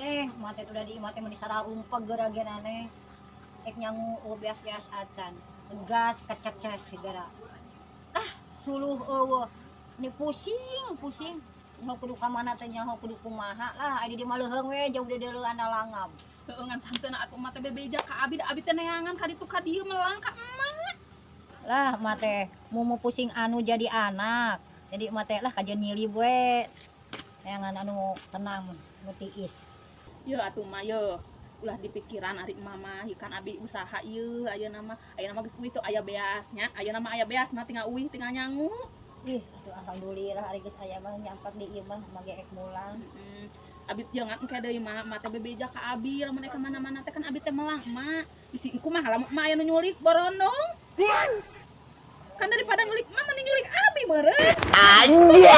Teh, emak teh udah di imah teh meni sararumpeg geura-geura teh. Ek nyangu oh beas-beas acan. Gas kececes segera. Ah, suluh eueuh. Ni pusing, pusing. Nyaho kudu ka mana teh, nyaho kudu kumaha lah. Ari di mah leuheung we jauh deuleuan langab. Heueuh, ngan santeuna atuh emak teh bebeja ka abi, da abi teh neangan ka ditu ka dieu melang ka emak. Lah, emak teh mau pusing anu jadi anak. Jadi emak teh lah kajian nyilib we. Neangan anu tenang, nu tiis. Ye atuh mah ye. Ulah dipikiran ari emak mah, ieu kan abi usaha ieu ayeuna mah. Ayeuna mah geus uih tuh aya beas nya. Ayeuna mah aya beas mah tinggal uih, tinggal nyangu. Ih, atuh alhamdulillah ari geus aya mah nyampak di ieu mah mage ek mulang. Heeh. Abi jangan engke deui mah, emak teh bebeja ka abi lamun ek ka mana-mana teh kan abi teh melang emak. Bisi kumaha lamun emak aya nu nyulik borondong. Kan daripada nyulik emak mending nyulik abi meureun. Anjay.